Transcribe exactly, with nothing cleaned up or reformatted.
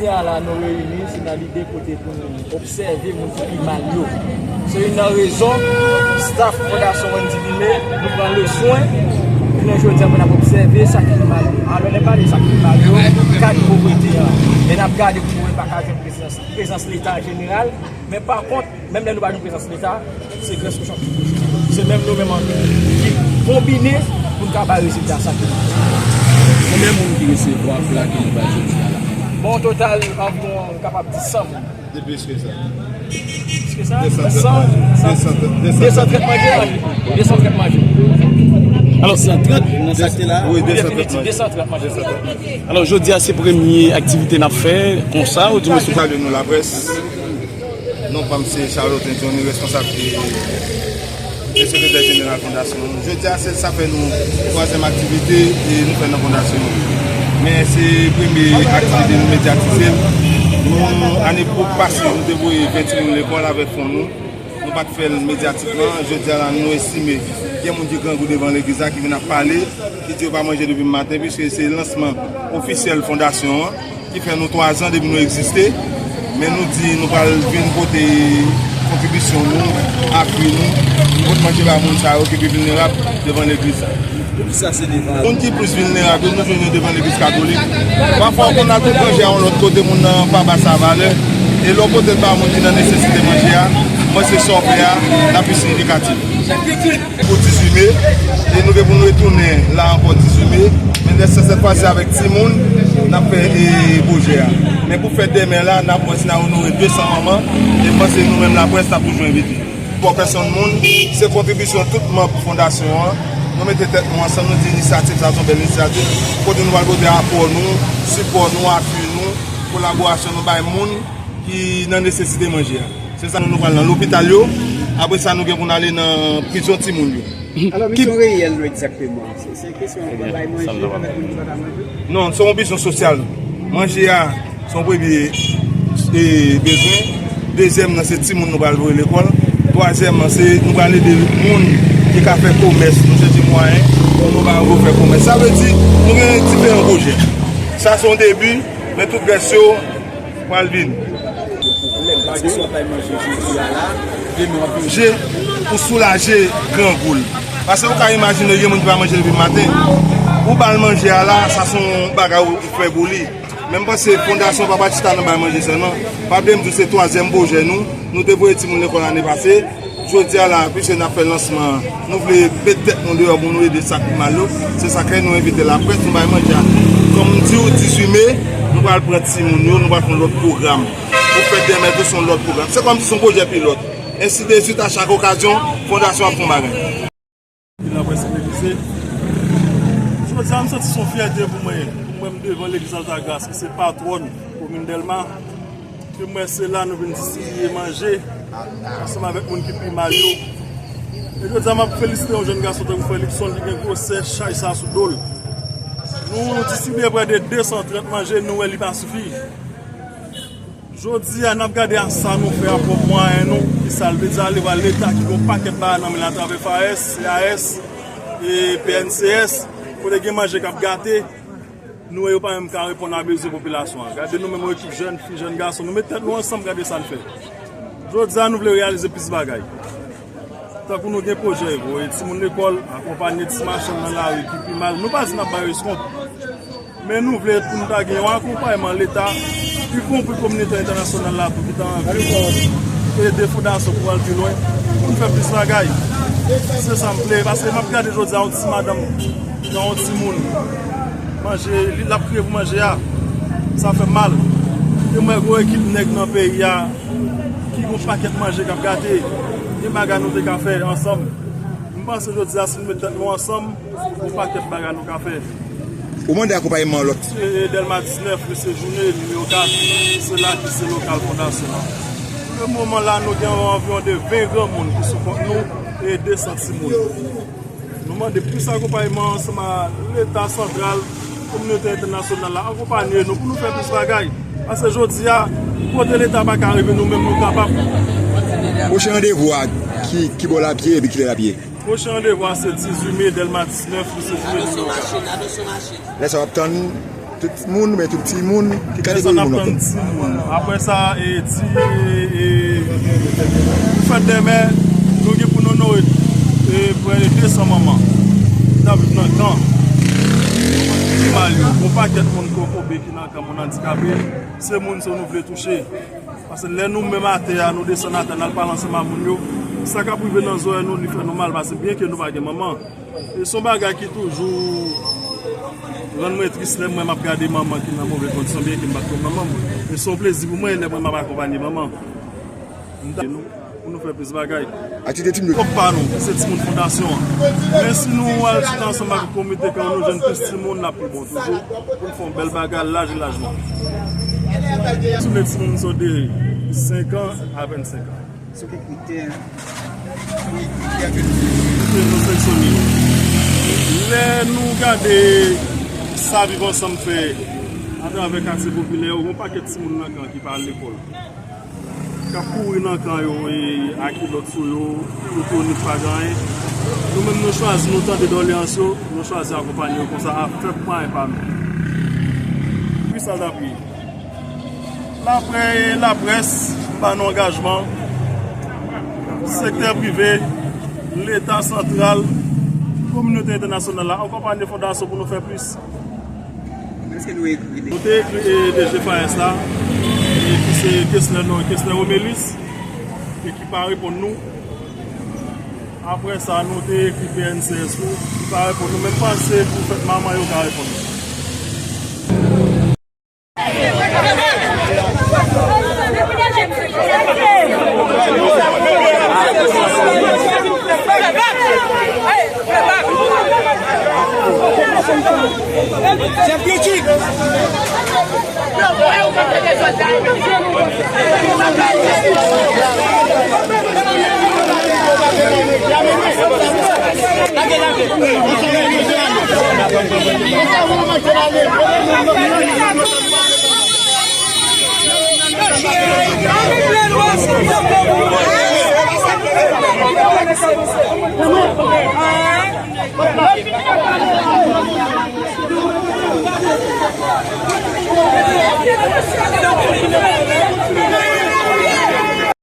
Kounye a la, nou reyini, se nan lide kote pou nou obsève moun ki pi mal yo. Se youn nan rezon, staff Fondasyon Wendy Dumé, nou pran le swen, jounen jodi a, pou n ap obsève sa ki pi mal yo. Alò, lè n pale sa ki pi mal yo, ka gen povrete a. E n ap gade pou nou pa ka jwenn prezans, prezans Leta an jeneral, men pa kont, menm lè nou pa jwenn prezans Leta, se Grès Kochon ki poze. Se menm nou menm an nou ki konbine pou n ka bay rezilta sa ki. Konbyen moun ki resevwa plak Elevaz jodi a la? Bon, o total, anviwon, nou kapab di san moun. De plis ke sa. Plis ke sa? De san trèt manje. De san trèt manje. De san trèt manje. Alò, de san trèt nan sa ki te la? Wi, de san trèt manje. De san trèt manje. Alò, jodi a se premye aktivite n ap fè konsa, ou di mwen sou. Salye nou laprès. Non pa m se Charlotin Johnny, responsab e, e sekretè jeneral fondasyon an. Jodi a, se sa fè nou twazyèm aktivite e nou fè nan fondasyon an. Men se premye aktivite nou medyatize l. Nou, ane pou pase, nou te voye ven timoun lekòl avèk fon nou. Nou pa t fè l medyatikman. Jodi a la, nou estime gen moun ki grangou devan legliz la, ki vin ap pale, ki di yo pa manje depi maten, piske se lansman ofisyèl fondasyon an. Ki fè nou twa zan depi nou egziste, men nou di nou pral vin pote kontribisyon nou, apui nou, pou pote manje ba moun sa yo ki pi vilnerab devan legliz la. Poukisa se devan? Moun ki plis vilnerab yo, nou jwenn yo devan legliz katolik. Pafwa, w konn al tout manje a yon lòt kote, moun nan pa ba sa valè, e lè w pote l ba moun ki nan nesesite manje a, mwen se sa w fè a, l ap pi siyifikatif. Pou dizuit me, e nou gen pou nou retounen la ankò dizuit me, men sèt fwa se avèk timoun n ap fè, e, pwojè a. Men pou fèt dèmen la, n ap wè si n a onore de san manman, e m panse nou menm laprès n ap toujou envite. Pou pèsonn moun, se kontribisyon tout manm fondasyon an. Nou mete tèt nou ansanm, nou di inisyativ sa se yon bèl inisyativ, kote nou pral pote apò nou, sipò nou, apui nou, kolaborasyon nou bay moun ki nan nesesite manje a. Se sa nou, nou pral nan lopital yo. Apre sa, nou gen pou n ale nan prizon timoun yo. Alò, misyon reyèl nou egzakteman? Se, se kesyon pou bay manje avèk moun ki pa ka manje? Non, se yon vizyon sosyal. Manje a, se yon premye, e, bezwen. Dezyèm nan, se timoun nou pral voye lekòl. Twazyèm nan, se nou pral ede moun ki ka fè komès. Nou chèche mwayen pou nou ba yo fè komès. Sa vle di, nou gen diferan pwojè. Sa se yon debi, men tout rès yo pral vin. Pwoblèm, paske si w pa manje jodi a la, demen w ap manje pou soulaje grangou l. Paske ou ka imajine gen moun ki pa manje depi maten. Ou ba l manje a la, sa se yon bagay ou fè pou li. Men m panse fondasyon pa pa chita nan bay manje sèlman. Pa bliye m di w se twazyèm pwojè nou. Nou te voye timoun lekòl ane pase. Jodi a la, piske n ap fè lansman an, nou vle met tèt nou deyò pou nou ede sa ki mal yo. Se sa k fè nou envite laprès, nou bay manje a. Kòm m di w, dizuit me, nou pral pran timoun yo, nou pral fè yon lòt pwogram. Pou fèt dèmen tou, se yon lòt pwogram. Se kòmsi se yon pwojè pilòt. Ensideswit, a chak okazyon, fondasyon ap fè yon bagay. Ki laprès televize. Jodi a, m santi se yon fyète pou mwen. Pou mwen, m devan legliz Altagras, ki se patwòn komin Dèlma. Ke m wè se la nou vin distribiye manje ansanm avèk moun ki pi mal yo. E jodi a, m ap felisite yon jèn gason tankou frè Luckson ki gen gwosè chay sa sou do l. Nou distribiye prè de de san trant manje, nou wè li pa sifi. Jodi a, n ap gade a sa nou fè a pwòp mwayen nou, ki sa l vle di a, li va Leta ki gen yon pakèt bagay nan men l atravè FAES, CAS, e PNCS, kote gen manje k ap gate. Nou wè yo pa menm ka reponn a bezwen popilasyon an. Gade nou menm yon ekip jèn fi, jèn gason, nou met tèt nou ansanm, gade sa n fè. Jodi a, nou vle reyalize plis bagay. Tankou nou gen pwojè, voye timoun lekòl, akonpanye ti machann nan lari ki pi mal. Nou pa di n ap bay eskonp. Men nou vle pou n ta gen yon akonpayman Leta, ikonpri kominote entènasyonal la tou, ki ta anvi ede fondasyon pou al pi lwen, pou n fè plis bagay. Se sa m vle, paske m ap gade jodi a yon ti madanm nan yon timoun. Manje, li, l ap kriye pou manje a. Sa fè m mal. E m wè gwo ekip nèg nan peyi a ki gon pakèt manje k ap gate. Gen bagay nou te ka fè ansanm. M panse jodi a, si nou met tèt nou ansanm, gon pakèt bagay nou ka fè. Ou mande akonpayman lòt. E, e, Dèlma diznèf, Lycée Jounet, nimewo kat, se la ki se lokal fondasyon an. Pou le moman la, nou gen anviwon de ven granmoun ki sou kont nou e de san timoun. Nou mande plis akonpayman ansanm a Leta santral, kominote entènasyonal la, akonpanye nou pou nou fè plis bagay. Paske jodi a, kote Leta pa ka rive, nou menm nou kapab. Pwochen randevou a, ki, ki bò l ap ye epi kilè l ap ye? Pwochen randevou a se dizuit me, Dèlma diznèf, Lycée Jounet, nimewo kat. Lè sa w ap tann Tout moun, men tout timoun ki ka dekouvri moun ankò. Apre sa, e, ti, e, pou fèt dèmen, nou gen pou n onore, e, prè de de san manman ki t ap viv nan kan pi mal yo. Yon pakèt moun kokobe ki nan kan moun andikape, se moun sa nou vle touche. Paske lè nou menm atè a, nou desann atè, n al pale ansanm ak moun yo, sa k ap rive nan zòrèy nou, li fè nou mal, paske byen ke nou pa gen manman. E se yon bagay ki toujou rann mwen tris lè mwen m ap gade manman ki nan move kondisyon, byen ke m pa t konn manman m. E se yon plezi pou mwen lè mwen m ap akonpanye manman. M ta nou, pou nou fè plis bagay. Aktivite timoun yo. Kòb pa nou, se timoun fondasyon an. Men si nou al chita ansanm ak komite kan nou jwenn plis timoun, n ap pi bon toujou, pou n fè yon bèl bagay laj e lajman. Sou men timoun sot de senk an a vennsenk an. Sou ki kritè, sou ki kritè ke nou seleksyone yo? Lè nou gade sa Viv Ansanm fè atravè katye popilè yo, gen yon pakèt timoun nan kan ki pa al lekòl, k ap kouri nan kan yo e ak kilòt sou yo, yo tonik pa gen anyen. Nou menm nou chwazi, nou tande dòleyans yo, nou chwazi akonpanye yo konsa a fèt mwayen pa nou. Wi, sa l ap ye. Laprè-, laprès ba nou angajman, sektè prive, Leta santral, kominote entènasyonal la, akonpanye fondasyon pou nou fè plis. Èske nou ekri de- Nou te ekri, e, D G F A S la, e ki se Kesner, non, Kesner Romelis, e ki pa reponn nou. Apre sa, nou te ekri P N C S tou, ki pa reponn nou. Men m panse pou fèt manman yo ka reponn nou.